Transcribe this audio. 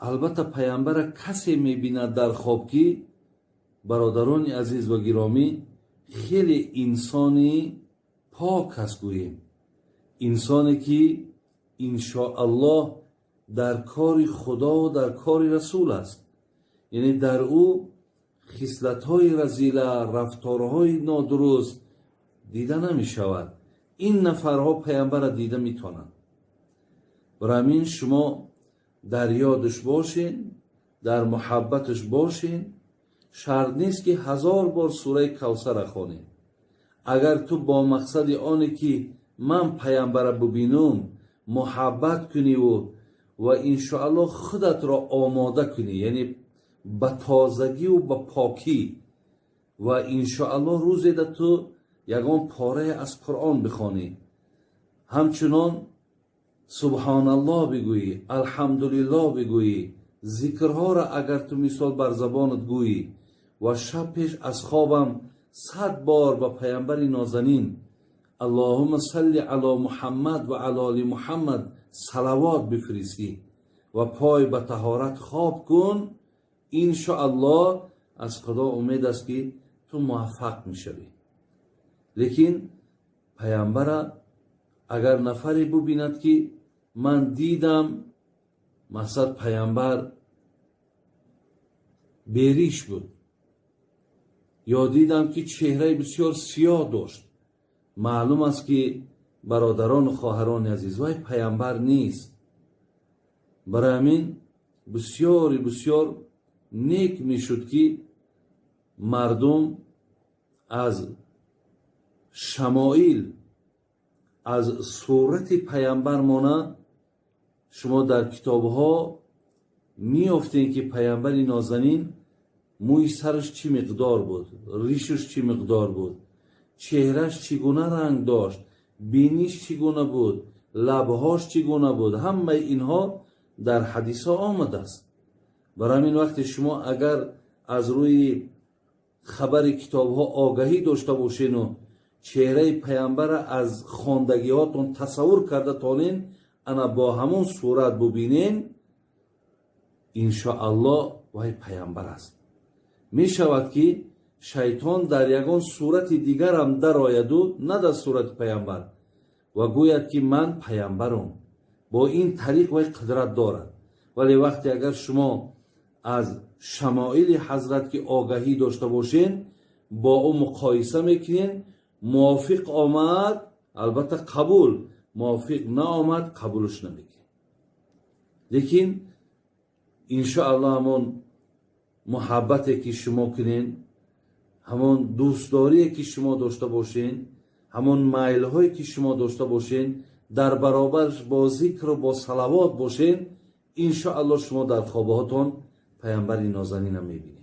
Албатта, паямбара касе мебинад дар хоб, ки, бародарони азиз ва гиромӣ, хеле инсони пок аст, гӯем, инсоне ки иншоаллоҳ дар кори Худову дар кори Расул аст, яъне дар ӯ хислатҳои разила, рафторҳои нодуруст дида намешавад. Ин нафарҳо паямбара дида метавонанд. Барои ҳамин шумо дар ёдаш бошен, дар муҳаббаташ бошен. Шарт нест, ки 1000 бор сураи Кавсара хонем. Агар ту бо мақсади оне ки ман паямбара бубинум, муҳаббат куниву ва иншоаллоҳ худатро омода кунӣ, яъне ба тозагиву ба покӣ, ва иншоаллоҳ рӯзеда ту ягон порае аз Қуръон бихонӣ, ҳамчунон субҳоналлоҳ бигӯӣ, алҳамдулиллоҳ бигӯӣ, зикрҳоро агар ту мисол бар забонат гӯӣ ва шаб пеш аз хобам 100 бор ба паямбари нозанин «Аллоҳума салли ало Муҳаммад ва ало оли Муҳаммад» салавот бифиристӣ ва пой ба таҳорат хоб кун, иншоаллоҳ аз Худо умед аст, ки ту муваффақ мешавӣ. Лекин паямбара агар нафаре бубинад, ки ман дидам, мақсад, паямбар бериш буд ё дидам, ки чеҳраи бисёр сиёҳ дошт, маълум аст, ки, бародарону хоҳарони азиз, вай паямбар нест. Барои ҳамин бисёри бисёр нек мешуд, ки мардум аз шамоил, аз сурати паямбар мона. Шумо дар китобҳо меёфтем, ки паямбари нозанин мӯи сараш чӣ миқдор буд, ришаш чӣ миқдор буд, чеҳраш чӣ гуна ранг дошт, биниш чӣ гуна буд, лабҳош чӣ гуна буд. Ҳамаи инҳо дар ҳадисҳо омадааст. Барои ҳамин вақте шумо агар аз рӯи хабари китобҳо огаҳӣ дошта бошену чеҳраи паямбара аз хондагиҳотон тасаввур карда тонен, ана бо ҳамон сурат бубинен, иншоаллоҳ вай паямбар аст. Мешавад, ки шайтон дар ягон сурати дигарам дарояду, на дар сурати паямбар, ва гӯяд, ки ман паямбарам. Бо ин тариқ вай қудрат дорад. Вале вақте агар шумо аз шамоили ҳазрат ки огаҳӣ дошта бошен, бо ӯ муқоиса мекунен, мувофиқ омад, албатта қабул, мувофиқ наомад, қабулш намекунем. Лекин иншоаллоҳ ҳамон муҳаббате ки шумо кунен, ҳамон дӯстдорие ки шумо дошта бошен, ҳамон майлҳое ки шумо дошта бошен, дар баробарш бо зикру бо салавот бошен, иншоаллоҳ шумо дар хобҳотон паямбари нозанина мебинед.